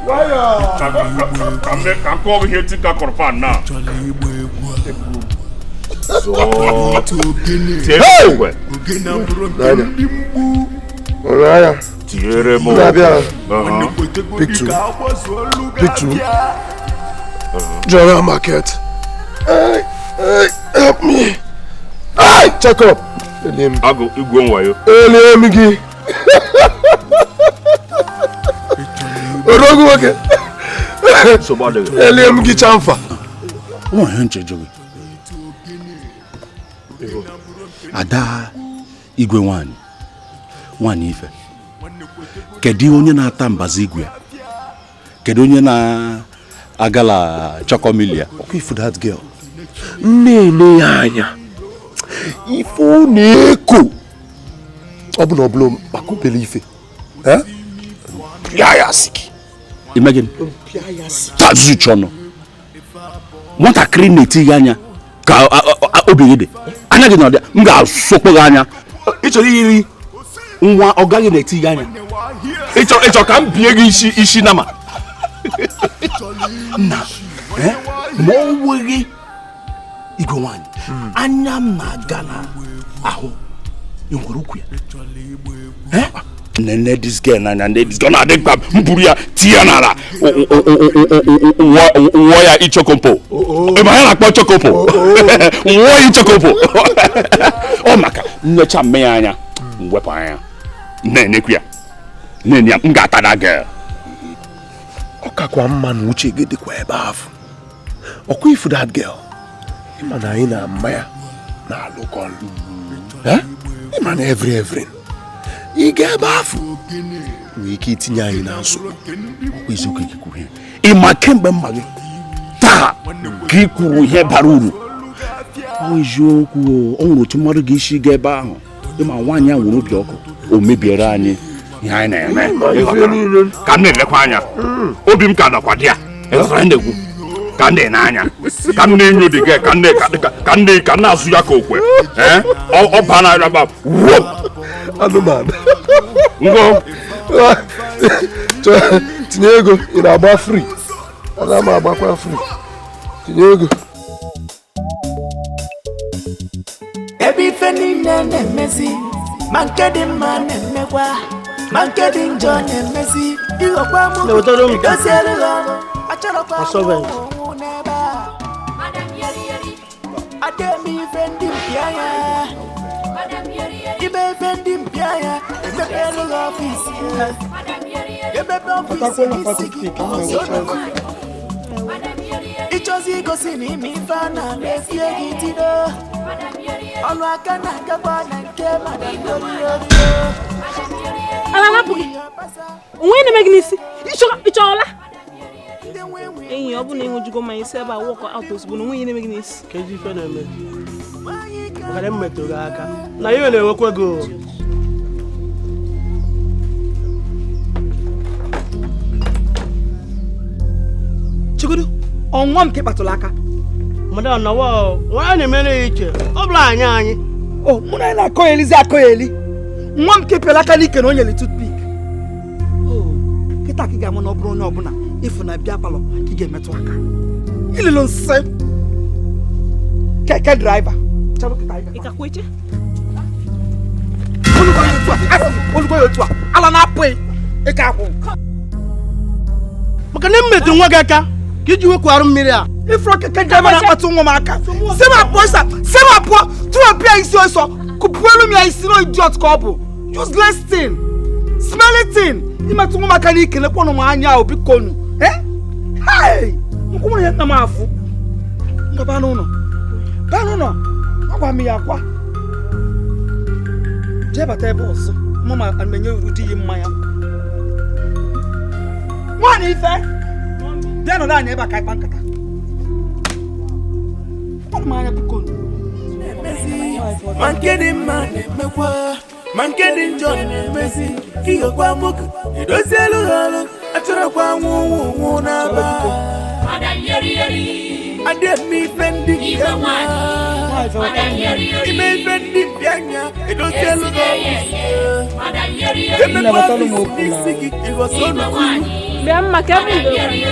Ka m kọọ gị ihe tika kọrọ fan na. Tiere m. Pick two. Pick two. General market. Hey, hey, help me. Hey, check up. Agụ igwe nwayo. Elie m gị. Odogwu nwoke. Elie m gị chamfa. Nwa ihe nchejo gị. Ada igwe nwanyị. Nwanyị ife. Kedu onye na-ata mbazi igwe? Kedu onye na-agala chọkọmilia? Ọkwa ifu that girl. Nne ya anya. Ife ọ na-eko. Ọ bụ na ọ bụla maka obere ife. Pịa ya asị gị. Ime gịnị? Tazuchi ọnụ. Nwatakịrị na-eti gị anya ka obi gị dị. Anya gị nọdị, m ga-asụkpọ gị anya. Ị chọrọ iri nwa ọ gaghị na-eti gị anya. Ị chọrọ ka m bie gị isi isi nama. Nna, ma ọ nweghị igwe nwaanyị, anya m na-aga na ahụ enwere ukwu ya. Nene this girl n'anya, nne this girl na-adị mkpa m buru ya tinye ya n'ala wụọ ya ichokompo. Ị ma ya na-akpọ chokompo, wụọ ya ichokompo. Ọ maka nnecha mme ya anya, m wepụ anya na-enekwu ya, nene ya, m ga-ata that girl. Ọ kakwa mma na uche gị dịkwa ebe ahụ. Ọkwa ifu that girl. Ịma na anyị na-ama ya na-alụkọ ọlụ. Ịma na every ị ga ebe ahụ nwee ike itinye anyị na nsogbu. Ọkwa eziokwu ka i kwuru ihe. Ị ma kemgbe mma gị taa ka ị kwuru ihe bara uru. Ọ eziokwu, o nwere otu mmadụ ga-esi gaa ebe ahụ. Ịma nwaanyị a nwere obi ọkụ, o mebiere anyị ihe anyị na-eme. Ka m na-elekwa anya, obi m ka nọkwa dị ya. Ịghọtara na-ekwu ka m na-ene anya, ka m na-enyo dị gị, ka m ka m na-azụ ya ka okwe. Ọ baa na aba wuo anụmanụ. Ngo tinye ego, ị na-agba free. Ana m agbakwa free. Tinye ego. Ebe ife niile na-emezi, ma nke dị mma na-emekwa, ma nke dị njọ na-emezi. Ịghọkwa m edozierụ gị ọnụ, achọrọkwa m ọnwụ n'ebe a. Ada eme ife ndị mpi anya, ime ife ndị mpi anya, emepelu gị ọfisi, emepe ọfisi n'isi gị. Ịchọzi igosi na ime ife a na-efie gị tido ọnụ aka na-agakwa na nke Madam Yori. Ala napụ gị onwe na-eme gị n'isi. Ịchọọla enyi, ọ bụ na ịṅụjugo mmanya isi ebe a wọkọ out ozugbo na onwe ihe na-eme gị n'isi. Kedu ife na-eme maka na m metụrụ gị aka na iwe na-ewekwa gị? Chigodo, ọnwa m ka ịkpatụrụ aka. Madam nawa, nwa na-emere ya iche ọ bụla anyị anyị. O mụ na anyị na-akọghelizi akọgheli. Nwa m kepịara aka n'ike na o nyere toothpick. Kịta ka ị ga-ama na ọ bụrụ onye ọbụla ịfụ na bịa palọ ka ị ga-emetụ aka. Ililo nsị keke driver. Olugbo ya otu a, ala na-apụghị ịka akwụ. Maka na m metụrụ nwa gị aka ka iji wepụ arụ mmiri a. Ifuru keke driver na-akpatụ nwa m aka. Si m apụọ ịsa, si m apụọ, tụwepụ ya isi ọsọ, kụpụelu m ya isi na idiot ka ọ bụ. Useless thing, smelly thing. Imetụ nwa m aka n'ike, lekwanụ m anya o bikonu. Hey! Nkwụ nwere nna m afụ. Ngwa baa n'ụlọ. Baa n'ụlọ. Agwa m ya akwa. Jee bata ebe ọzọ. Mama amenye ụdị iyi mmanya. Nwaanyị ife. Bịa nọdụ anyị ebe a ka anyị kpaa nkata. Ọnụ m anya bikonu. Ma nke dị mma na-emekwa, ma nke dị njọ na-emezi. Ịghọkwa mụkụ edozielu ha ọrụ, achọrọkwa nwụ nwụ n'aba. Ada eme ife ndị nke mma, ime ife ndị mpi anya, edozielu ha ọrụ. Emepe ọfịs n'isi gị, ịghọsọ n'okwu. Bịa mma ka ebe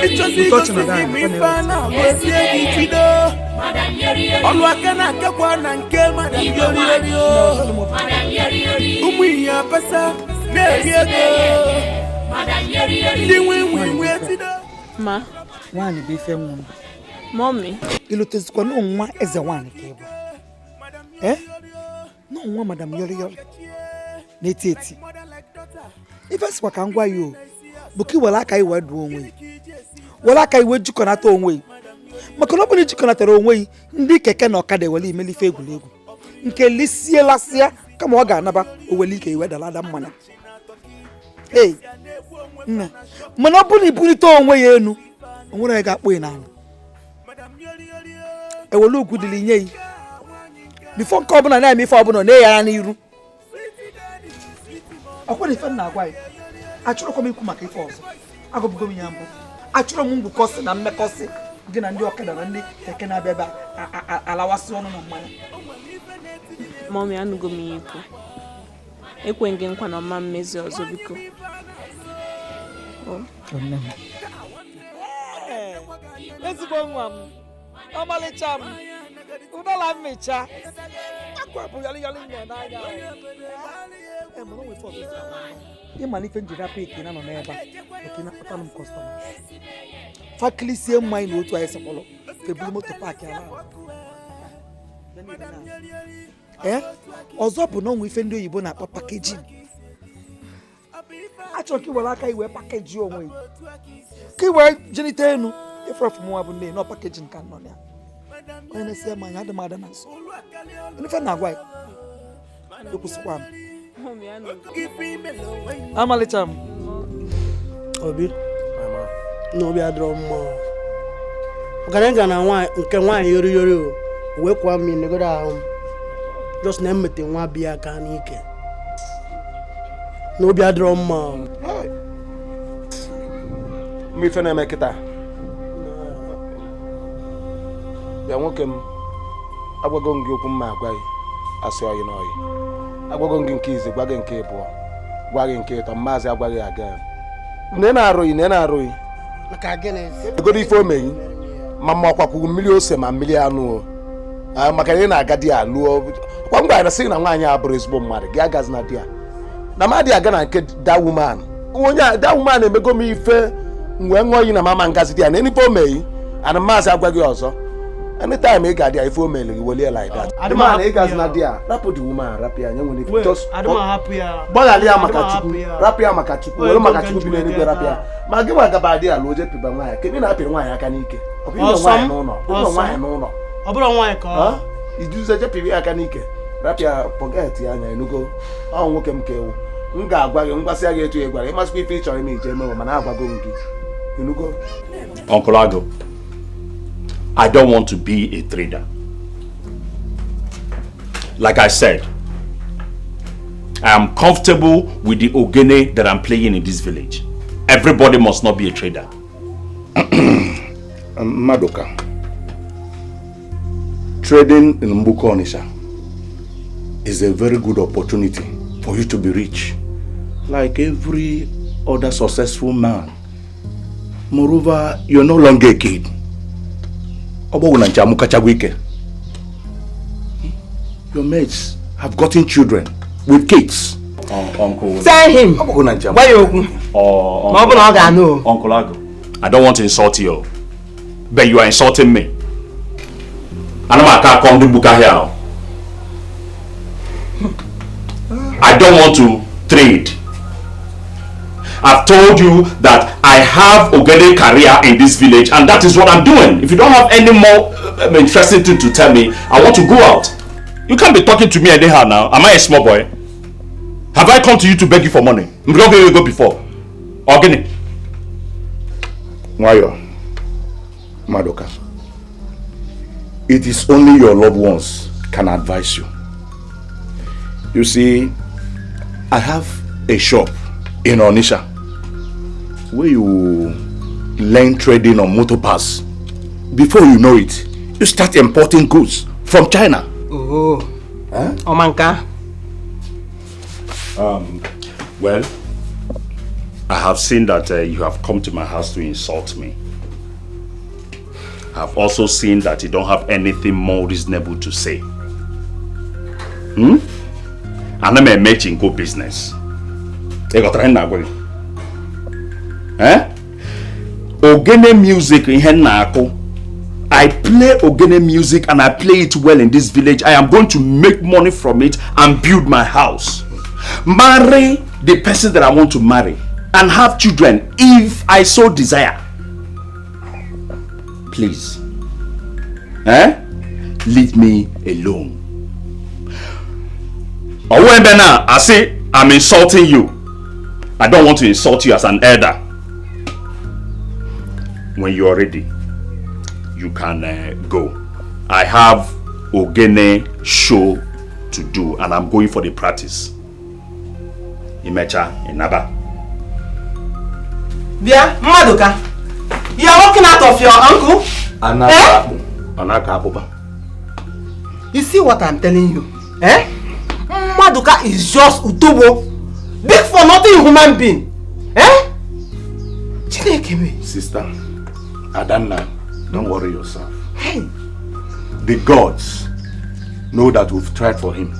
Ịchọzi igosi m ife a na-alụ esie gị tido. Ọlụ aka na-akakwa na nke Madam Yori o. Ụmụ ihe apasa na-eri ego. Ndị nwe nwe nwe tido. Ma nwaanyị bụ ife nwa m. Mommy. Ilotezikwa na nwa eze nwaanyị ka ị bụ. Eh? Na nwa Madam Yori Yori na-eti eti. Ife sịkwa ka m gwa ya o bụ ka i were aka i wee duo onwe gị, were aka i wee jikọnata onwe gị, maka na ọ bụrụ na ijikọnatara onwe gị, ndị keke na ọkada ewere imelife egwuregwu nke lisielasịa kama ọ ga-anaba owele ike iwe dalada mmanya. Ee nna, mana ọ bụrụ na ibulite onwe ya enu, o nwere onye ga-akpọ ya n'ala, ewere ugwu dịrị nye ya bifo nke ọbụla na-eme ife ọbụla na-eyi ya n'iru. Ọkwa na ife m na-agwa ya, achọrọkwa m ikwu maka ife ọzọ, agụbụgo m ya mbụ, achọrọ m ngwukọsị na mmekọsị gị na ndị ọkada na ndị keke na-abịa ebe a alawasị ọnụ na mmanya. Mommy, anụgo m ya ikwu, ekweghị gị nkwa na ọma mmezi ọzọ, biko. Ezigbo nwa m, ọmalịcha m, ụdala mmecha akwa bụ yali yali nọ n'anya. Ịma ife njiri rapụ eke na nọ n'ebe a oke na-akpatara m customers fakilisie mmanya na otu anyị sịkwalụ febulu moto paakị ala. Ee, ọzọ bụ na ọnwa ife ndị oyibo na-akpọ packaging. Achọrọ ka i were aka iwee pakeji onwe gị ka i wee jelite enu ifeofu mụnwa bụ nne nọ packaging ka nọ ya. Onye na-esi ya mmanya adị m ada na nso. Ife na-agwa ya ekwusịkwa m. Amalịcha m. Obi na obi adịrọ mma. Ọgaranya na nke nwaanyị yori yori o wee kwa mmiri negodo ahụ m just na emete nwa bịa aka n'ike na obi adịrọ mma. Mma ife na-eme kịta bịa nwoke m, agwago m gị okwu mma agwa gị asị oyi na oyi, agwago m gị nke ize, gwa gị nke ịbụọ, gwa gị nke ịtọ, maazị agwaghị aga na ị na-arụghị na ị na-arụghị egodo ife o meghi ma ma ọkwakwuru mmiri ose ma mmiri anụ o maka na ị na-aga di ya lụọ kwa m gwara sị na nwaanyị a bụrụ ezigbo mmadụ gị agazi na di ya na m adịghị aga na nke that woman. Onye that woman emego m ife m wee ṅụọ iyi na mama ngazi di ya na enife o meghi ana maazị agwa gị ọzọ. Anytime ị ga-adị ya ife o mere gị welie like that. Adịma ị gazi na di ya, rapụ the woman, rapụ ya nye nwere ife just gbaghalị ya maka Chukwu, rapụ ya maka Chukwu, were maka Chukwu bi n'eluigwe rapụ ya. Ma gị nwa gaba di ya lụọ je pịba nwaanyị, kedu na apịrị nwaanyị aka n'ike? Ọ bụ ịnọ nwaanyị n'ụlọ, ụlọ nwaanyị n'ụlọ. Ọ bụrụ nwaanyị ka ọ ijuze je pịrị ya aka n'ike, rapụ ya forget ya anya enugo. Ọ nwoke m ka ewu. M ga-agwa gị ngwasịa gị etu ị gwara ịmasịkwa ife ị chọrọ ime ije emewe mana agwago m gị enugo. Uncle Ago, I don't want to be a trader. Like I said, I am comfortable with the ogene that I'm playing in this village. Everybody must not be a trader. Madoka, trading in Mbuko Onitsha is a very good opportunity for you to be rich, like every other successful man. Moreover, you're no longer a kid. Your mates have gotten children with kids. Uncle. Tell him. Why you? Uncle, Uncle Ago, I don't want to insult you, but you are insulting me. I don't want to trade. I've told you that I have Ogene career in this village, and that is what I'm doing. If you don't have any more interesting thing to tell me, I want to go out. You can't be talking to me anyhow now. Am I a small boy? Have I come to you to beg you for money? I'm not going to go before. Ogene. Nwayo, Madoka, it is only your loved ones can advise you. You see, I have a shop in Onitsha where you learn trading on motor parts. Before you know it, you start importing goods from China. Oh, huh? Omanka. Well, I have seen that you have come to my house to insult me. I've also seen that you don't have anything more reasonable to say. And I'm a matching go business. Eh? Ogene music in I play Ogene music and I play it well in this village. I am going to make money from it and build my house. Marry the person that I want to marry and have children if I so desire. Please. Eh? Leave me alone. Owembena, I say I'm insulting you. I don't want to insult you as an elder. When you are ready, you can go. I have Ogene show to do and I'm going for the practice. Imecha, Inaba. Bia, Maduka, you are walking out of your uncle? Eh? You see what I'm telling you? Eh? Maduka is just Utobo. Big for nothing human being. Eh? Chineke. Sister, Adanna, don't worry yourself. Hey. The gods know that we've tried for him.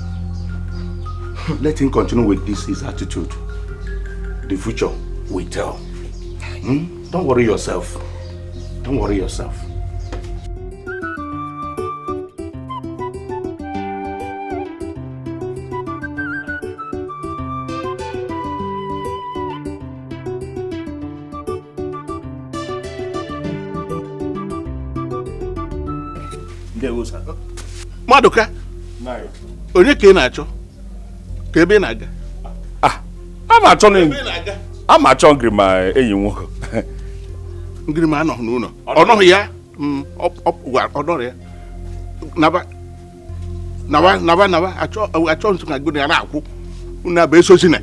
Let him continue with this, his attitude. The future will tell. Don't worry yourself. Don't worry yourself. Maduka, onye ka ị na-achọ? Ka ebe ị na-aga? Ah, I'm achọ Ngrima enyi nwoke. Ngrima anọghị n'ụlọ. Ọ nọghị ya? Ọ nọrọ ya. Naba naba naba naba achọ ntụ ka gị ya na-akwụ. Unu abụ esozina.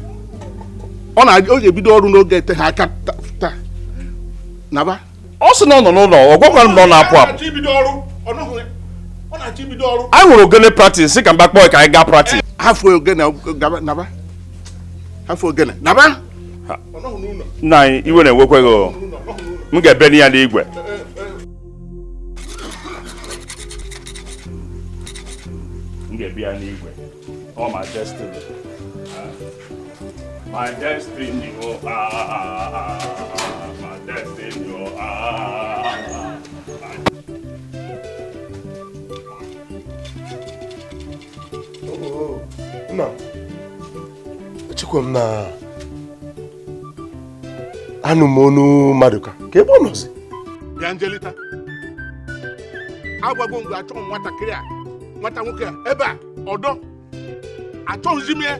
Ọ na ọ ga-ebido ọrụ n'oge ete ha aka taa. Naba. Ọ sị na ọ nọ n'ụlọ, ọ gwakwa m na ọ na-apụ apụ. I will ogene practice. Ka mba kpọọ ka anyị gaa practice. Hafụ ogene naba. Hafụ ogene naba. Nna anyị iwe na-ewekwe gị. M ga-ebeni ya n'igwe. M ga-ebi ya n'igwe. All my destiny. My destiny, oh ah, my destiny, oh ah. Nna, echekwa m na anụ m onu Maduka ka ebe ọ nọzi. Bịa Angelita, agwago mgbe achọghị m nwatakịrị a, nwata nwoke a ebe a ọdọ achọghịzi m ya.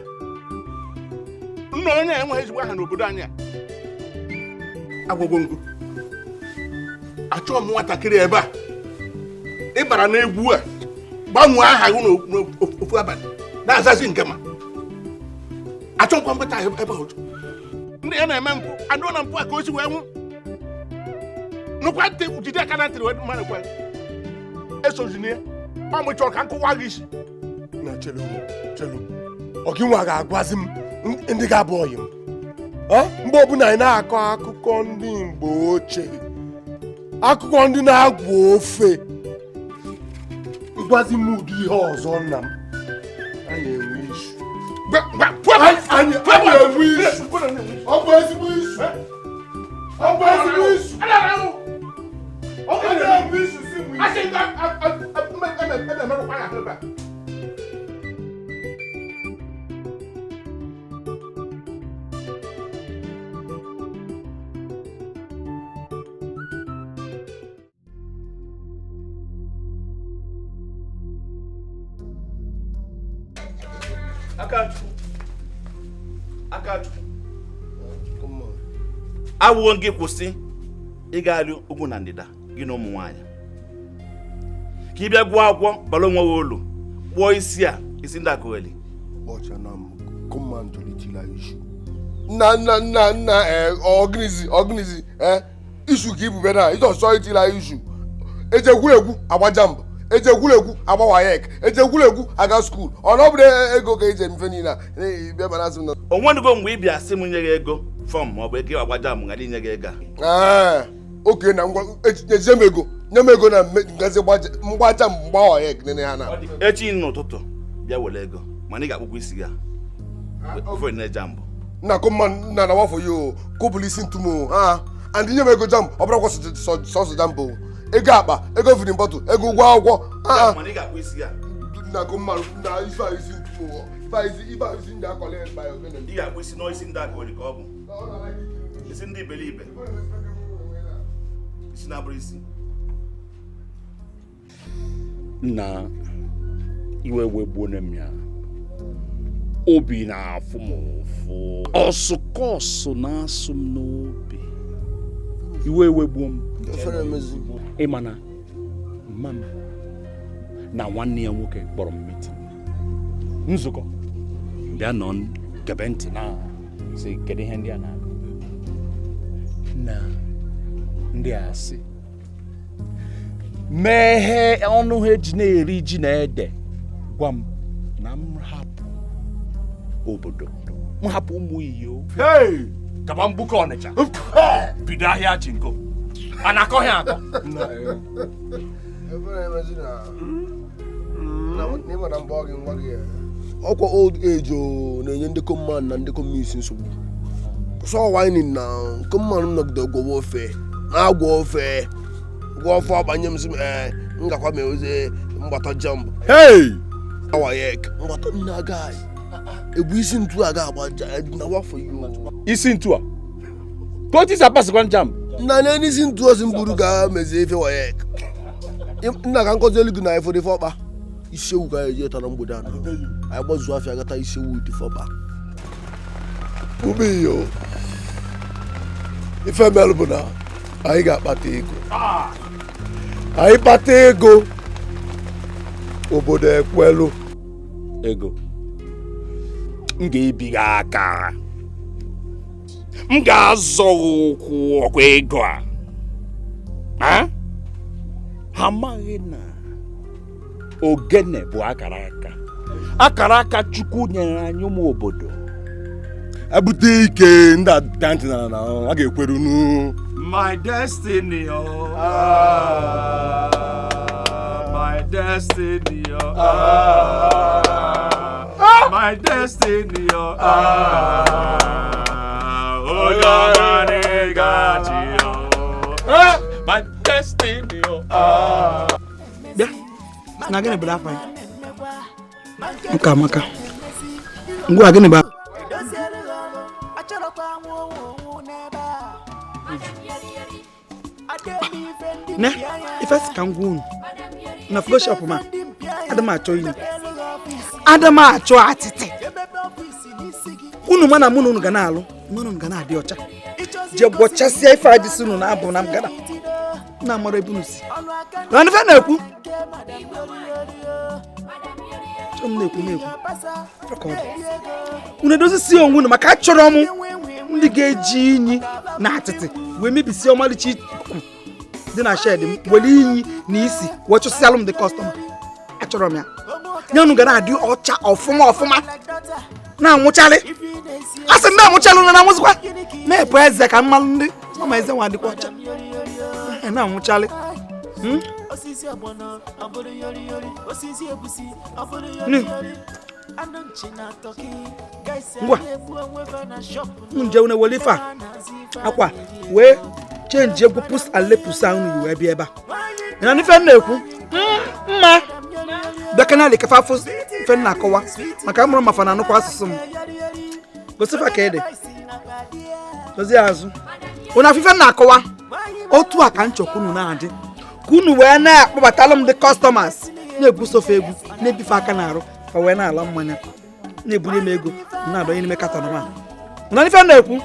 Nna onye enweghị ezigbo aha n'obodo anyị a. Agwago ngụ achọghị m nwatakịrị ebe a. Ị bara n'egwu a, gbanwee aha gị n'ofu abalị na-azazi nke ma achọkwa mkpịta ebe ọjọọ. Ndị ya na-eme mpụ adụọ na mpụ a ka o si wee nwụ. Nụkwa ntị jide aka na ntị wee mmadụ kwa esozina ya. Ọ mụ chọrọ ka nkụwa gị isi. Na chelu chelu, ọ gị nwa ga-agwazi m ndị ga-abụ ọyị m. Mgbe ọbụla anyị na-akọ akụkọ ndị mgbe ochie, akụkọ ndị na-agwụ ofe, ịgwazi m ụdị ihe ọzọ nna m. Anyị enwe isu. Anyị enwe isu. Ọ bụ ezigbo isu. Ọ bụ ezigbo isu. Ọ bụ ezigbo isu si m isu. Akachukwu, awụghọ gị kwụsị ịgagharị ugwu na ndịda gị na ụmụ nwaanyị ka ị bịa gụọ akwụkwọ bara onwe gị olu kpụọ isi a isi ndị akụgheli. Nna nna nna nna ọgịnịzi ishu ka ibube na ịchọ chọọ itila ishu eji egwuregwu agbaja mbọ Eji egwuregwu agba WAEC, eji egwuregwu aga school. Ọ na ọ bụrụ ego ka eji eme niile a bịa mara asị m na o nwenugo mgbe ị bịa sị m nye gị ego form ma ọ bụ ego agba JAMB ghara inye gị ego a. Oke na ngwa ejizie m ego nye m ego na ngazi mgba JAMB mgba WAEC nene ha na echi n'ụtụtụ bịa were ego mana ị ga-akpụkwa isi gị a na JAMB nna kọmma nna na wafọ yo kụbụlụ isi ntu m ha and nye m ego JAMB ọ bụrụkwa sọsọ JAMB ego akpa ego feeding bottle ego ụgwọ akwụkwọ nna kọmma na ife isi ntu m ife isi ndị akọle mba ya ị ga-akpụ isi n'isi ndị akọli ka ọ bụ isi ndị iberibe isi na-abụrụ isi na iwe wegbuone m ya obi na-afụ m ụfụ ọsụkọsụ na-asụ m n'obi iwe wegbuo m ịma na mma m na nwanne ya nwoke kpọrọ m meeting nzukọ bịa nọ gebe ntị na sị kedu ihe ndị a na-akọ na ndị a sị meghee ọnụ ha eji na-eri ji na ede gwa m na m hapụ obodo m hapụ ụmụ iyo gaba mbuko Ọnịcha bido ahịa chinko a na-akọ ha akọ ọkwa old age na-enye ndị comman na ndị communist nsogbu sọ whining na comman nọgide gwọwa ofe na-agwọ ofe gwọ ofe ọgbanye m sị m ngakwa m oze mgbata JAMB WAEC mgbata nna guy ebu isi ntu a ga-agba na wafọ isi ntu a ka otu isi apasịkwa JAMB nna na isi ntu osi m buru ga mezie ife WAEC nna ka nkọzi elu gị na ifo dịfọkpa isi ewu ka anyị eji tara mgbede anọ anyị gbazuo afịa gata isi ewu dịfọkpa umiyo ife melụ bụ na anyị ga-akpata ego anyị kpata ego obodo ekwelu ego m ga-ebi gị aka m ga-azọ ụkwụ ọkwa ego a ha amaghị na ogene bụ akara aka akara aka Chukwu nyere anyị ụmụ obodo ebute ike ndị adantị na na a ga-ekweru nu my destiny oh my destiny oh my destiny oh my destiny oh bịa na gịnị bụ afọ anyị nke amaka ngwa gịnị bụ ne ife si ka ngwa unu na floshop ma ada m achọ inyi ada m achọ atịtị unu mana mụ na unu ga na-alụ mụ na unu ga na-adị ọcha je gwọchasịa ife adịsị unu na-abụ na m gana na amara ebe unu si na ife na-ekwu chọọ m na-ekwu na-ekwu unu edozisi onwe unu maka achọrọ m ndị ga-eji inyi na atịtị wee mebisie ọmalịcha ikuku dị na shed m were inyi na isi wee chụsịalụ m dị kọstọma achọrọ m ya nye unu ga na-adị ọcha ọfụma ọfụma na-anwụchalị a sị m na-anwụchalị unu na-anwụzikwa na-epu eze ka mmalụ ndị mama eze nwa adịkwa ọcha na-anwụchalị ngwa nje unu were ife a akwa wee chenji egwu pus alepus ahụ yi wee bịa ebe a na ife m na-ekwu mma bịakana likefa afụ ife m na-akọwa maka mụrụ mafa na anụkwa asụsụ m gosifa ka ede dozie azụ unu afụ ife m na-akọwa otu a ka nchọkwa unu na-adị ka unu wee na-akpọbatalụ m ndị kọstọmas na-egwu sofa egwu na-ebife aka n'arụ ka wee na-ala mmanya na-ebunye m ego na-adọnye n'ime katọn ma na ife m na-ekwu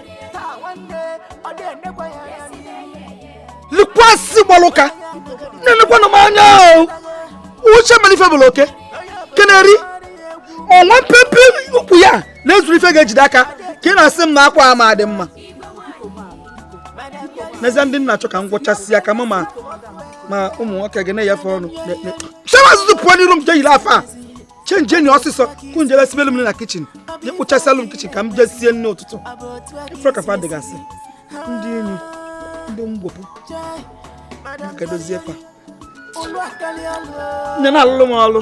likwasị gbalụka na-emekwanụ m anya o uche mere ife bụla oke keneri ọnwa mpempe ukwu ya na-ezuru ife ga-ejide aka ka ị na-asị m na akwa ama dị mma n'ezie ndị nna achọ ka m gwọchasị aka ma ma Ma ụmụ nwoke gị na-eyefe ọnụ. Chewa azụzụ pụọ n'iru m jee yiri afa a. Chenje ni ọsịsọ kunjebe sibelu m na kichin. Je kpochasịalụ m kichin ka m jee sie nne ụtụtụ. Ifuru ka fa dịgasị. Ndị enyi, ndị mgbopụ. Ka dozie fa. Nne na-alụlụ m ọlụ.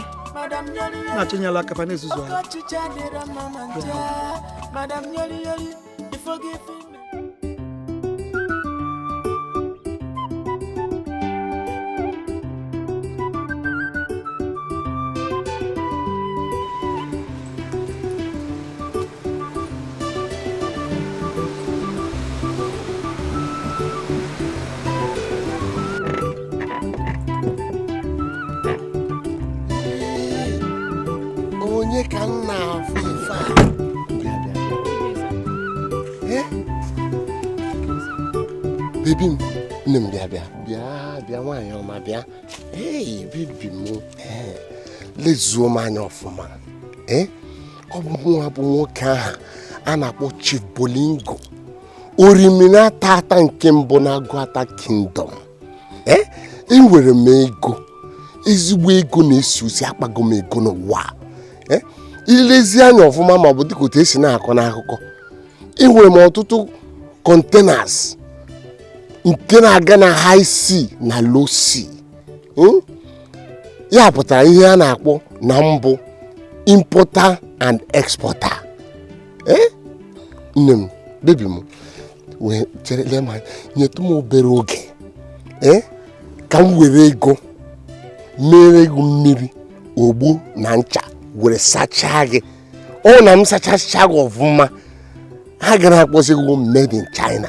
Na-achịnyela aka fa na-ezuzu ala. Onye ka m na-afụ ife a? Bebi m, nne m bịa bịa bịa bịa nwaanyị ọma bịa. Ee, bebi m, lezuo m anya ọfụma. Ọ bụ nwa bụ nwoke ahụ a na-akpọ Chief Bolingo, orimiri ata ata nke mbụ na Agụata Kingdom. Enwere m ego, ezigbo ego na-esi usi akpago m ego n'ụwa. Ilezi anya ọfụma ma ọ bụ dịka otu esi na-akọ n'akụkọ, enwere m ọtụtụ containers nke na-aga na high sea na low sea. Ya pụtara ihe a na-akpọ na mbụ importer and exporter. Nne m, bebi m, wee chere lee ma nyetụ m obere oge ka m were ego mere ego mmiri ogbo na ncha were sachaa gị. Ọ na m sachachaa gị ọfụma, ha gara akpọzi gị made in China.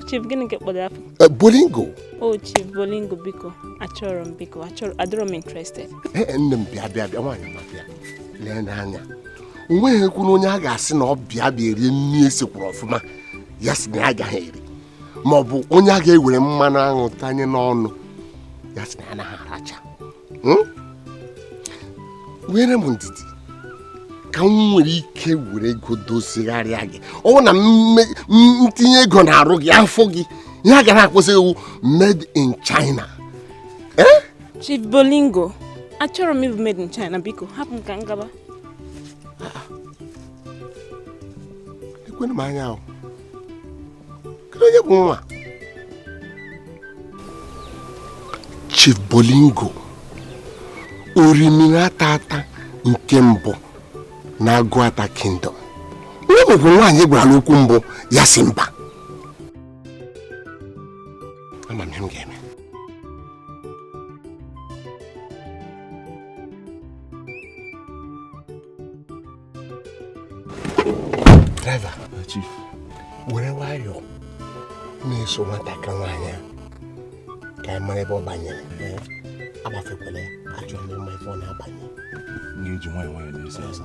Chief gịnị ka kpọrọ afọ? Bolingo. Oh, Chief Bolingo, biko achọrọ m, biko achọrọ, adịrọ m interested. Nne m bịa bịa bịa nwaanyị ma bịa lee n'anya. Onweghị ekwu na onye a ga-asị na ọ bịa bịa rie nri esikwuru ọfụma ya sị na ya agaghị eri, ma ọ bụ onye a ga-ewere mmanụ aṅụ tanye n'ọnụ ya sị na ya anaghị aracha. Were m ndidi ka m nwere ike were ego dozigharịa gị. Ọ bụ na ntinye ego na-arụ gị afọ gị, ihe a gara akwụsị iwu made in China. Chief Bolingo, achọrọ m ịbụ made in China, biko hapụ m ka m gaba. Ekwena m anya ahụ. Kedu onye bụ nwa? Chief Bolingo, orimiri ata ata nke mbụ na Agụata Kingdom. Onye bụ nwaanyị gwara okwu mbụ ya si mba. Ama m ihe m ga-eme. Driver, Chief, were nwayọọ na-eso nwatakịrị nwaanyị a ka anyị mara ebe ọ banyere. Agbafekwala ya, achọrọ m ịma ebe ọ na-abanye. Ga-eji nwayọọ nwayọọ na-esi esi.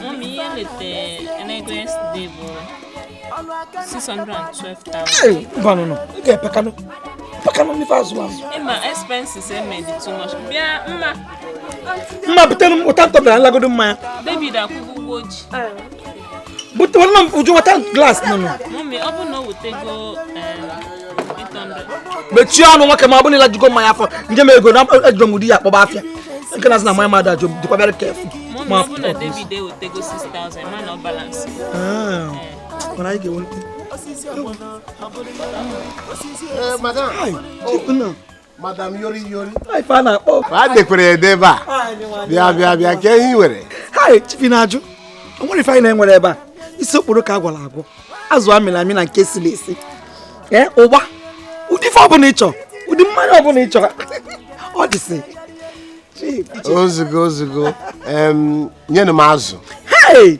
Mummy, ihe lete ego yesterday bụ 612,000. Mba, no. Ị ga-epekanụ. Pekanụ n'ife azụ azụ. Ịma expenses eme dị too much. Bịa mma. Mma butere m ụta ntọbara nlagodo mmanya. David akwụghị ụgwọ ji. Bute were m uju wata glass nọ nọ. Mummy, ọ bụ na o wetego 800. Mechie ọnụ nwoke ma ọ bụ na ịlajugo mmanya afọ. Nje m ego na ejiro m ụdị ya akpọba afịa. Nke na-asị na mmanya mmadụ ajụ dịkwa very careful. Mummy, ọ bụ na David ewetego 6,000, ma na ọ balance. Mana anyị ga-ewelite. Madam. Madam Yori Yori. Ife a na-akpọ. A dekwere ede ebe a. Bịa bịa bịa ka ihe nwere. Hai, Chief na-ajụ. O nwere ife anyị na-enwere ebe a. Isi okporo ka a gwara agwọ. Azụ amịrị amị na nke siri esi. Ụgba. Ụdị ife ọbụla ị chọrọ. Ụdị mmanya ọbụla ị chọrọ. Ọ dịsị. Ozugo ozugo. Nyenụ m azụ. Hey!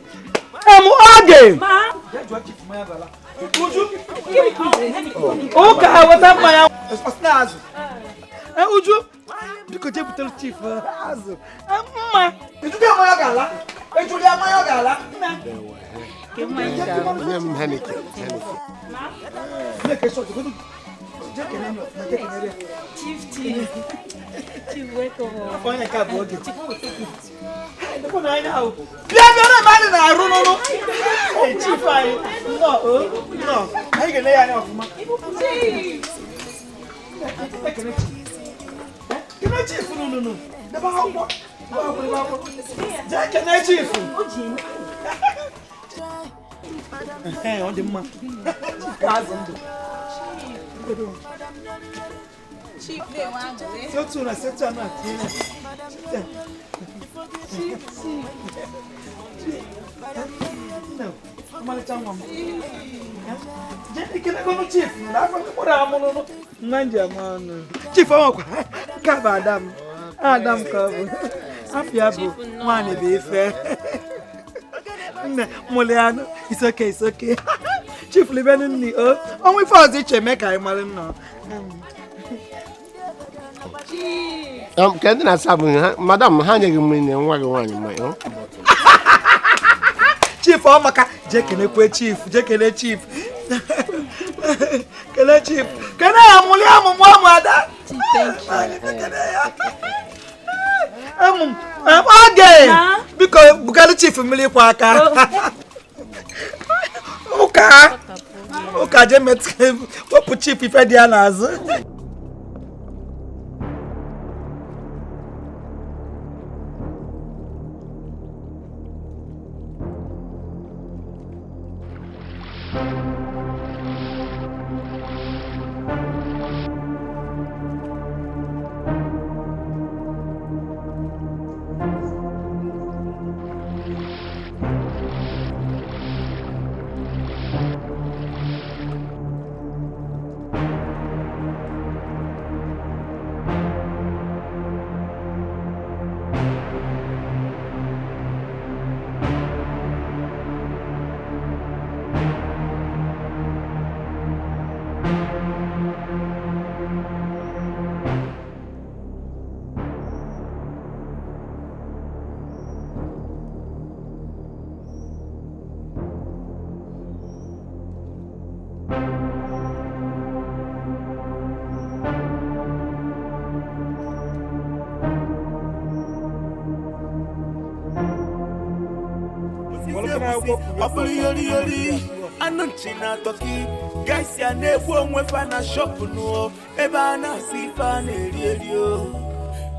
Oge! Ụka weta mmanya. Azụ. Uju, biko jee butere Chief azụ. Mma. Ejude mmanya ga-ala. Ejude mmanya ga-ala. Nye m Heineken. Chief, chief. Chief, welcome. Bịa bịa na mmadụ na-arụ n'ụlọ. Chief anyị. Nnọọ, nnọọ. Anyị ga-ele ya anya ọfụma. Ekene chief. Kene chief nụ. Debe akwụkwọ. Debe akwụkwọ. Jee kene chief. Ọ dị mma. Chief azụ ndụ. Chief na-enwe aṅụrị. Si otu na si otu a na-atinye. Chief, chief. Ọmalịcha nwa m. Jee ekelegonu chief na afọ mkpụrụ amụrụ nwa njem ọnụ. Chief ọnwakwa nke a bụ ada m. Ada m ka ọ bụ. Afọ ya bụ nwaanyị bụ ife. Nne mụlị anụ. It's okay, it's okay. Chief libenu nni o. Ọnwa ife ọzọ iche eme ka anyị mara nnọọ. Ka ndị na-asa bụ ha, madam, ha nyeghị mmiri na nwa gị nwaanyị mmanya. Chief ọmaka jee kenekwe chief, jee kene chief. Kene chief. Kene ya mụlị amụmụ amụ ada. Kene ya. Amụ oge. Biko bugalụ chief mmiri kwa aka. Ụka. Ụka jee metụ wepụ chief ife dị ya n'azụ. Ọ bụrụ yori yori anụ nchi na-atọki gaisi a na-egbu onwe fa na shọpụ nụọ ebe a na-asị ife a na-eri eri o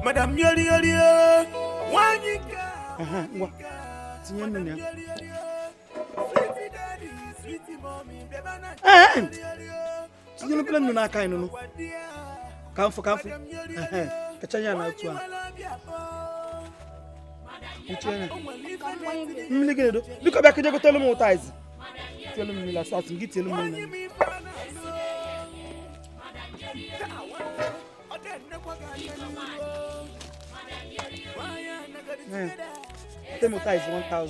madam yori yori nwanyị nke ngwa tinye nnu ya. Tinye obere nnu n'aka anyị nụnụ ka mfụ ka mfụ kacha ya na otu a. Mmiri gị edo biko bịa keje gotelu m ụta izi tielu m mmiri asụ atụ m gị tielu m mmiri na Tem ụta izi 1000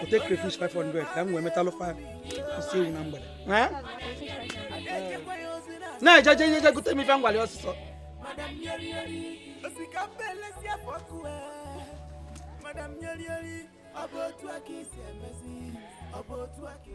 ote crayfish 500 ka m wee metalụ 5 isi ewu na mgbede na-eje je je gote m ife ngwali ọsịsọ. Madam Yori Yori, ọ bụ otu aka isi emezi, ọ bụ otu aka.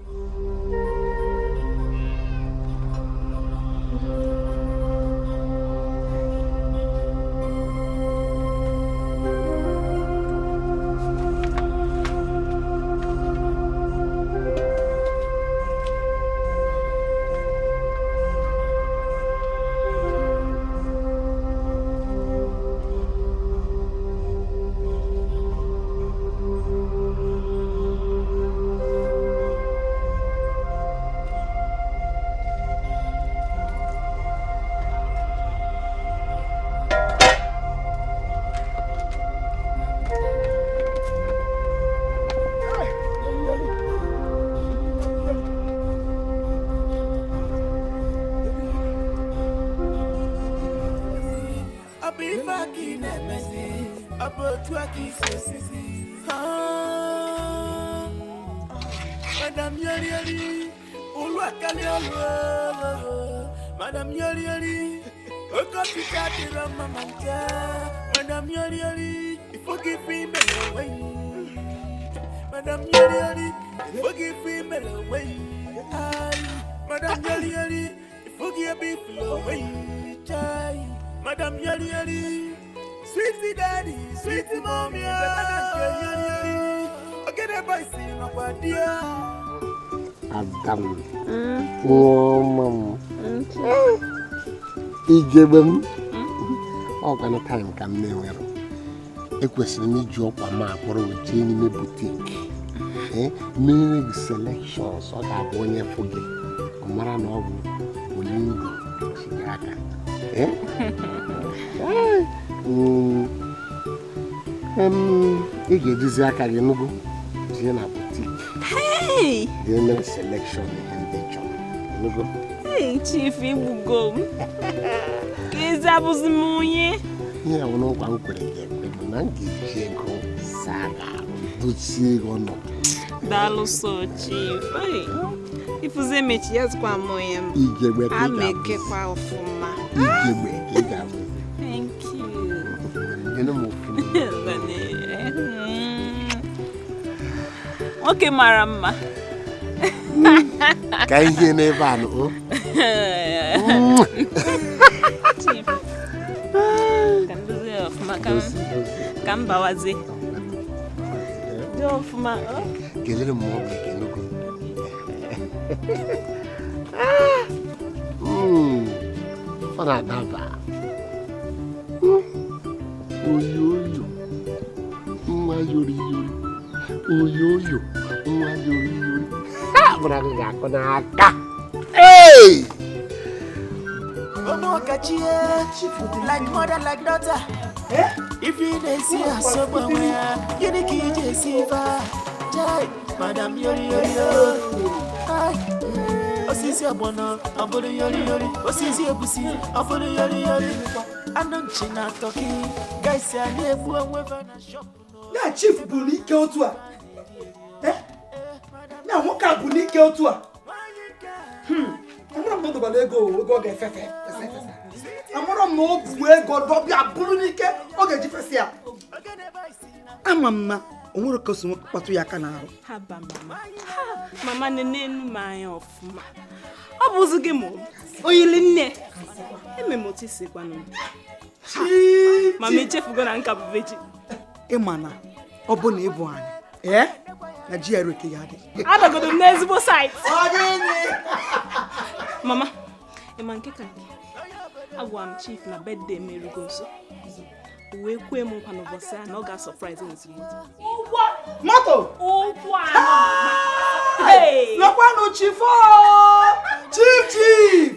Madam Yori Yori, olu akali olu. Madam Yori Yori, okopika dịrọ mama ncha. Madam Yori Yori, ifogife imere onwe yi. Madam Yori Yori, ifogife imere onwe yi. Madam Yori Yori, Ifugi ebe ifulu onwe chai. Madam yeri yeri, sweetie daddy, sweetie mommy, yeri yeri. Ogene boy si nọkwa di ya. Adam, nwa m. Ijebe m. Ọ time ka m na-enwere. Ekwesịrị m iji ọkwa m akpọrọ jee n'ime boutique. Mere gị selections ọ ga-abụ onye fụ gị. Ọ mara na ọ bụ Olingo chiri aka. Ị ga-ejizi aka gị nụgo jee na boutique. Jee mere selection ihe ndị chọrọ. Nụgo. Hey, Chief, igbugo m. Ka ezi abụzi m onye. Ihe a bụ n'ụkwa m kwere gị ekwe bụ na m ga-eji ego saa gị arụ dozie gị ọnọdụ. Daalụ so, Chief. Ifuzi emechi ya zikwa m onye m. Igegbe ka ị ga-abụzi. Amekekwa ọfụma. Igegbe ka ị ga-abụzi. Thank you. Nyere m ofu. Nwoke mara mma. Ka ihe n'ebe a nọ. Chief. Ka m dozie ọfụma ka m bawazie. Dị ọfụma. Kelere m ọgwụ ekenugo. Ọ na-adaba. Oyoyo. Nwa yori yori. Oyoyo. Nwa yori yori. Ha! Mụrụ gị ga-akụ n'aka. Hey! Like mother, like daughter. If you dey see her so well, you need to see her. Jai, Madam Yori Yori. Hi. Osisi abono, abono yori yori. Osisi egusi, abono yori yori. Anụ na toki. Guys, I na-ebu onwe fa na shop. Na chief bụ n'ike otu a. Na nwoke a bụ n'ike otu a. Amara m na ọ dọbara ego oge ọ ga-efefe. Amara m na ọ bụ ego dọbịa bụrụ n'ike ọ ga-eji fesi ya. Ama m na o nwere ka o si kpatụ ya aka n'ahụ. Haba mama. Mama na-enu m anya ọfụma. Ọ bụzi gị mụ. Oyili nne. Eme m otu isi gwanụ m. Mama echefugo na nka bụ veji. Ịma na ọ bụ na ịbụ anyị. Na GRA ka ya dị. Adagodo m n'ezigbo site. Mama, ịma nke ka nke. Agwa m chief na birthday m erugo nso. Wee kwee m nkwa n'ụbọchị a na ọ ga-asọpraịz m moto. Moto? Ụkwụ anọ. Lekwanụ chief o! Chief chief!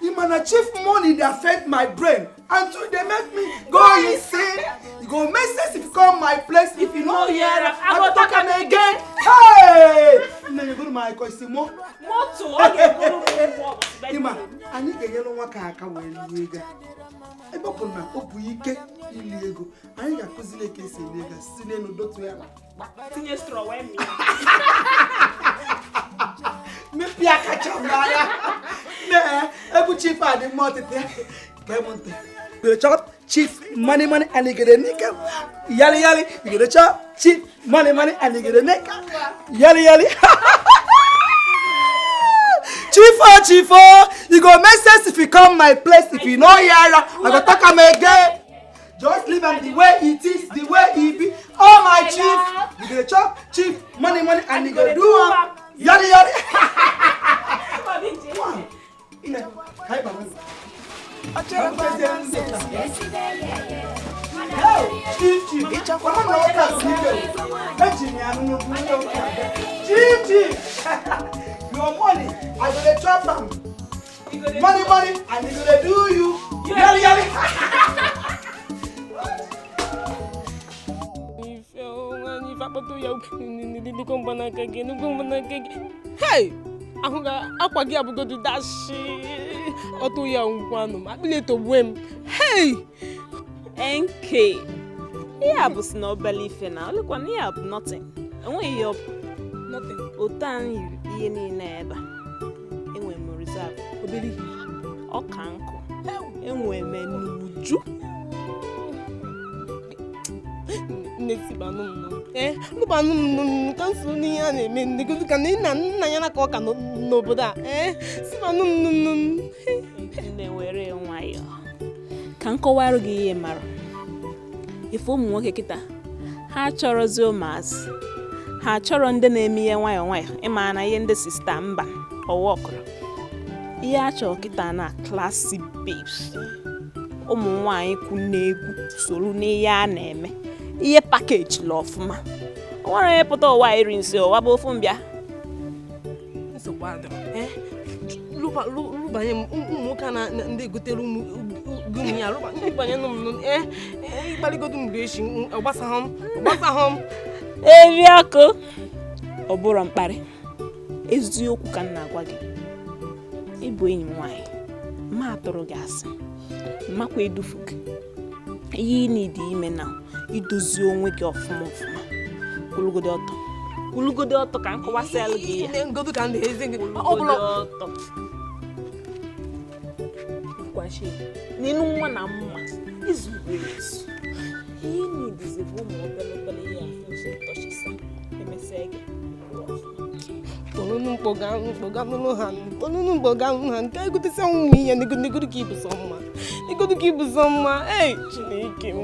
Ịma na chief money dey affect my brain and to dey make me go insane. E go make sense if you come my place. If you no hear am, I go talk am again. Hey! Nne nyegoro m akọ isi mụ. Moto ọ ga-egoro m ụgwọ. Ịma, anyị ga-enyere nwa ka aka wee lie ego. Ebe ọ bụ na ọ bụ ike ili ego, anyị ga-akụziri ka esi eli ego si n'elu dotu ya. Tinye straw wee mịa. Mepee aka chọọ m n'anya. Nee, egwu chief a dị mma ọtịtị. Gee m ntị. You chop chief money money and you get a nickel. Yali yali, you get a chop chief money money and you get a nickel. Yali yali. Chief oh, chief oh, you go make sense if you come my place. If you no hear, I go talk am again. Just leave am the way it is, the way it be. Oh my chief, you get a chop chief money money and you go do am. Yali yali. Chief, chief, your money, I go dey chop am. Money, money, and e go dey do you. Yali, yali. Hey! Akwa gị abụgodu dashi ọtụ ya ngwanụ m akpịlị etogbue m. Hey! NK, ihe a bụ si na obele ife na olekwana ihe a bụ nothing. Enweghị ihe ọ bụ nothing. Otu anyị yiri ihe niile ebe a. Enwe m reserve obere ihe ọka nkụ. Enwe m n'uju. Nne sibanụ m nụ. Ee, lụbanụ m nụ ka m soro n'ihe a na-eme nnegodu ka nna nna ya na-aka ọka n'obodo a. Ee, sibanụ m nụ. Nne were nwayọọ ka m kọwara gị ihe mara. Ife ụmụ nwoke kịta ha chọrọzi ụmụazị, ha chọrọ ndị na-eme ihe nwayọọ nwayọọ, ịma na ihe ndị sista mba ọwa ọkụrụ. Ihe a chọrọ kịta na classy babes, ụmụ nwaanyị kwu n'egwu soro n'ihe a na-eme, ihe pakeji la ọfụma. O nwere onye pụta ụwa iri nsi ụwa bụ ofu mbịa. Nsogbu adịrọ. Ee, lụbanye m ụmụ nwoke a na ndị egotere ụmụ ya, lụbanye m nụ. Ee, ịkpaligodu mgbe echi ọgbasahụ m, ọgbasahụ m. Eri ọkụ ọ bụrụ mkparị, eziokwu ka m na-agwa gị. Ịbụ enyi m nwaanyị, ma atụrụ gị asị, makwa edufu gị. Ihe ị na-edi ime na idozi onwe gị ọfụma ọfụma. Kwụlụgodo ọtọ, kwụlụgodo ọtọ ka m kọwasịalụ gị ya. Ngodu ka m na-ezi gị. Kwụlụgodo ọtọ. Nkwachi n'elu nwa na mma izuru ezu. Ihe ị na-edizi bụ ụmụ obere obere ihe afụ tọchisa emesịa gị. Tolunu mkpọga mkpọga nụnụ ha, tolunu mkpọga nụnụ ha, nke egotesi ọnwụ ihe negodu ka ibu sọ mma, negodu ka ibu sọ mma. Ei, Chineke m.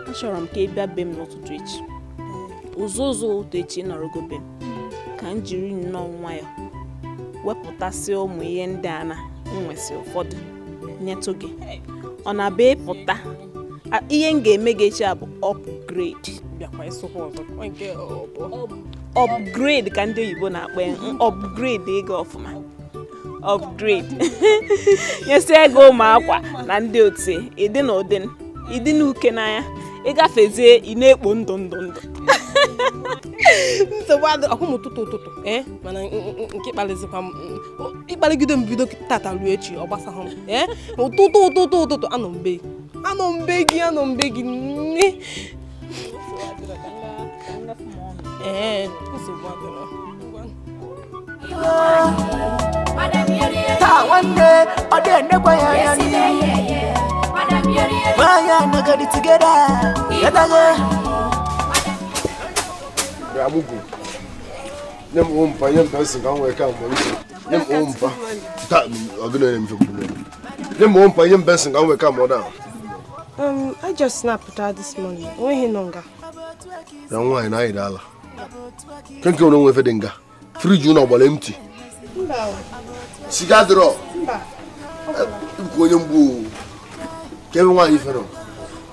Achọrọ m ka ị bịa be m n'ụtụtụ echi. Ụzọ ụzọ ụtụ echi nọrọgo be m ka m jiri nnọọ nwayọọ wepụtasị ụmụ ihe ndị a na nwesị ụfọdụ nyetụ gị. Ọ na-abịa ịpụta ihe m ga-eme gị echi a bụ upgrade. Upgrade ka ndị oyibo na-akpọ ya, upgrade ego ọfụma, upgrade. Nyesi ego ụmụ akwa na ndị otu ịdị na ụdị ịdị n'uke n'anya, ịgafezie ị na-ekpo ndụ ndụ ndụ. Nsogbu adị ọkwụ m ụtụtụ ụtụtụ. Ee, mana nke kpalizikwa m ịkpaligide m bido tata ruo echi ọ gbasahụ m. Ee, ụtụtụ ụtụtụ ụtụtụ anọ mbe, anọ mbe gị, anọ mbe gị nne. Ee, nsogbu adịrọ. Taa nwanne, ọ dị enekwa ya anya n'ihu. Nwaanyị anọgọdị together, yatago. Amugu. Nye m ompa, nye m pensil ka m wee ka mgbe uche. Nye m ompa. Taa, ọ gịnị na-eme mfe? Nye m ompa, nye m pensil ka m wee ka mgbe ọ daa. I just snapped out this morning. Onweghị nọ nga. Na nwaanyị na anyị dala. Kenke ụlọ nwe efe dị nga. Friji ụlọ gbara empty. Mba. Siga dịrọ. Mba. Ịbụkwa onye mgbu. Ka ebe nwaanyị ife nọ.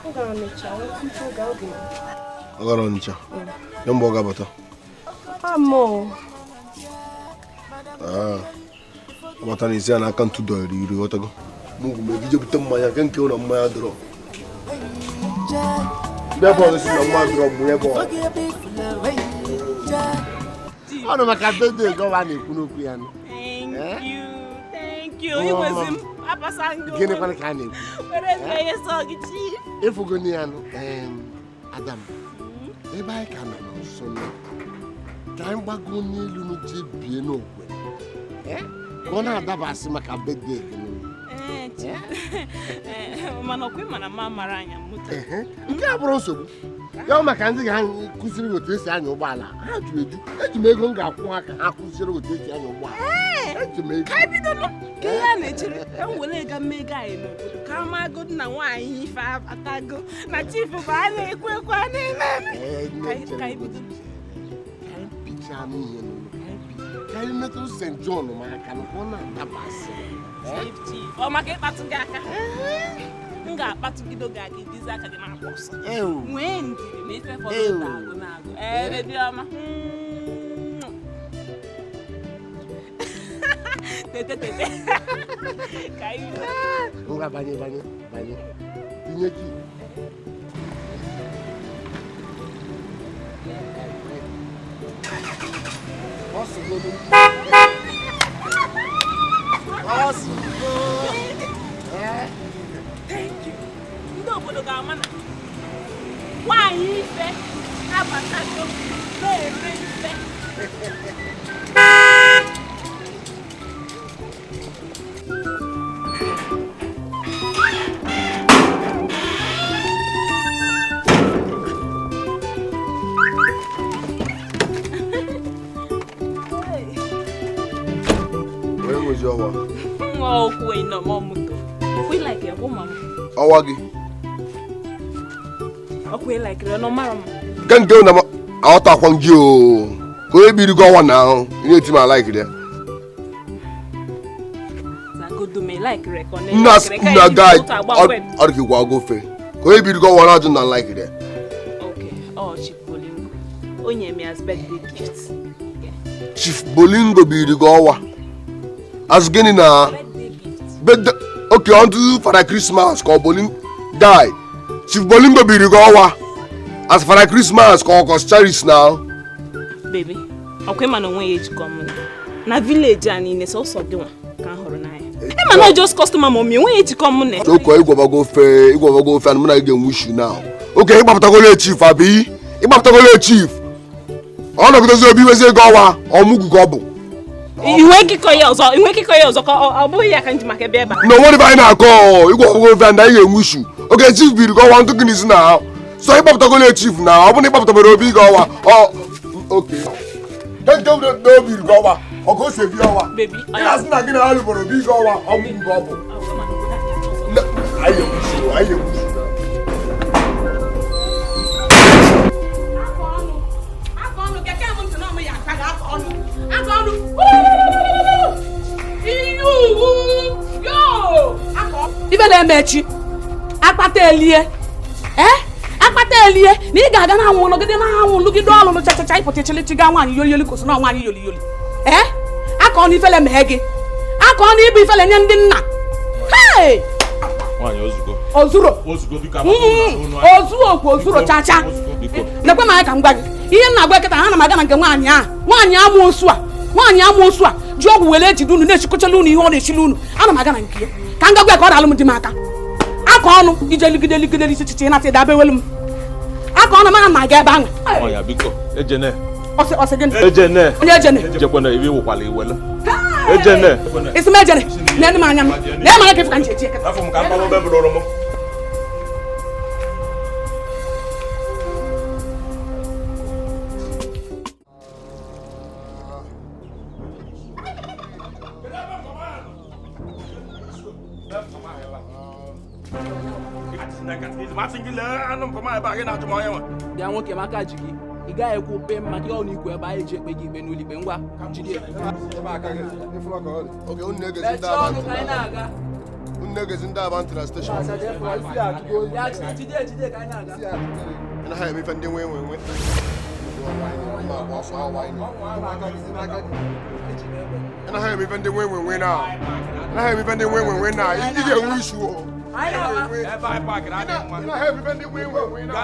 Ọ gara Ọnịcha, tupu oge oge. Ọ gara Ọnịcha. Nye mgbe ọ ga-abata. Amụ. Ah. Abata na isi ya n'aka ntụ dọrọ iri ghọtago. Mugwu ma ebije bute mmanya kenke ụlọ mmanya dịrọ. Bịa bọọlụ si na mmanya dịrọ mgbe bọọlụ. Ọ nọ maka birthday gọva na-ekwu n'okwu ya. Thank you, thank you. Inwezi m apasango. Gịnị kwanụ ka a na-ekwu? Were ezi ihe sọ gị chief. Ịfụgo ya nụ, Adam, ebe anyị ka nọ n'ọsọ nọ, ka anyị gbago n'elu n'oche bie n'okwe. Ka ọ na-adabasị maka birthday gị. Mana ọkwa ịma na mma mara anya moto. Nke a bụrụ nsogbu. Ya maka ndị ga-akụziri gị otu esi anya ụgbọala, ha juru eju. Eji m ego m ga-akwụ ha ka ha kụziere otu esi anya ụgbọala. Eji m ego. Ka anyị bido nụ, ka ihe a na-echere, ka m were ego mee ego anyị n'obodo, ka a magodu na nwaanyị ife abatago, na chief bụ a na-ekwu ekwu a na-eme eme. Ka anyị bido. Ka anyị pichaa n'ihe n'ụlọ, ka anyị metụ St. John ma aka na ọ na-adabasị. Chief, ọ maka ịkpatụ gị aka. M ga-akpatụgido gị aka ijizi aka gị na-akpọ ọsọ. Nwee ndidi na ife fọdụ na-agụ na-agụ. Ee, bebi ọma. Tete tete. Ka anyị bido. Ngwa banye banye banye. Tinye kii. Thank you. Ndị obodo ga-ama na nwaanyị ife abatago na-ere ife. Ọwa gị. Ọkwa ịlakịrị ọnụ mara m. Nke nke na aghọtakwa m gị o. Ka onye biri gị ọwa na ahụ, ị na-eti m alaikiri ya. Zagodo m ịlakịrị ka ọ Nna na-elakịrị ka nna anyị guy, ji ụtọ agba mgbe. ọ dị ka ịgwa agụ ofe. Ka onye biri gị ọwa na-ajụ na alaikiri ya. Okay, ọ Chief Bolingo. O nyere m ya as birthday gift. Chief Bolingo biri gị ọwa. As gịnị na birthday okay unto Father Christmas ka ọ Bolingo guy. Chief Bolingo biri gị ọwa. As Father Christmas ka ọ kọs Charis na. Baby, ọkwa ịma na onwe ya ejikọ m na village a niile sọsọ gị nwa ka m hụrụ n'anya. Ịma na ọ just customer ma ọ onwe ya ejikọ m na. Oke ịgwabago ofe ịgwabago ofe and mụ na gị ga-enwe issue now. Oke ịgbapụtagolo chief abi ịgbapụtagolo chief. Ọ nọgidezi obi iwezi ego ọwa ọmụgwụ ka ọ bụ. Inwe nkịkọ ya ọzọ, inwe nkịkọ ya ọzọ ka ọ bụghị ya ka m ji maka ebe ebe a. Na onwere ife anyị na-akọ ịgwabago ofe and anyị ga-enwe issue. Oke chief biri gị ọwa ntụ gị n'isi na so ịgbapụtagolo chief na ọ bụ na ịgbapụtabere obi gị ọwa ọ oke. Nke n'obi gị ọwa ọ ka o si ebi ọwa. Baby, Ị na-asị na gị na ha lụbara obi gị ọwa ọmụgwụ ka ọ bụ. Anyị ga-enwe issue, anyị ga-enwe issue. Ife na-eme echi akpata elie akpata elie na ị ga-aga na-anwụ nọgide na-anwụ lụgide ọlụlụ chachacha ịpụta echilichi gaa nwaanyị yoli yoli kosi na nwaanyị yoli yoli aka ọnụ ifele mee gị aka ọnụ ịbụ ifele nye ndị nna ozuro ozu okwu ozuro chacha nekwe m anya ka m gwa gị ihe m na-agwa kịta ha na m aga na nke nwaanyị ahụ nwaanyị amoosu a nwaanyị amoosu a ji ọgwụ were ejide unu na-echikọchala unu ihe ọ na-echili unu ana m aga na nke ya ka m gagwa ya ka ọ na-alụ m di m aka aka ọnụ ije ligide ligide isi chichi ịnata ịda ewelu m aka ọnụ mana m aga ebe ahụ ọsị gịnị onye ejene isi m ejene na-ene m anya m na anya ka ifu ka m ji eji eketa Bịa nwoke maka ji gị ị gaghị ekwu pe maka ọ na ikwu ebe anyị ji ekpe gị ikpe n'ụlọ ikpe ngwa jide Unu na-egezi ndị aba ntị na steshọn. Anaghị eme ife ndị nwe nwe nwe. Anaghị eme ife ndị nwe nwe nwe na. Anaghị eme ife ndị nwe nwe nwe na. Ị ga-enwe isu o. Anaghị eme ife ndị nwe nwe nwe na.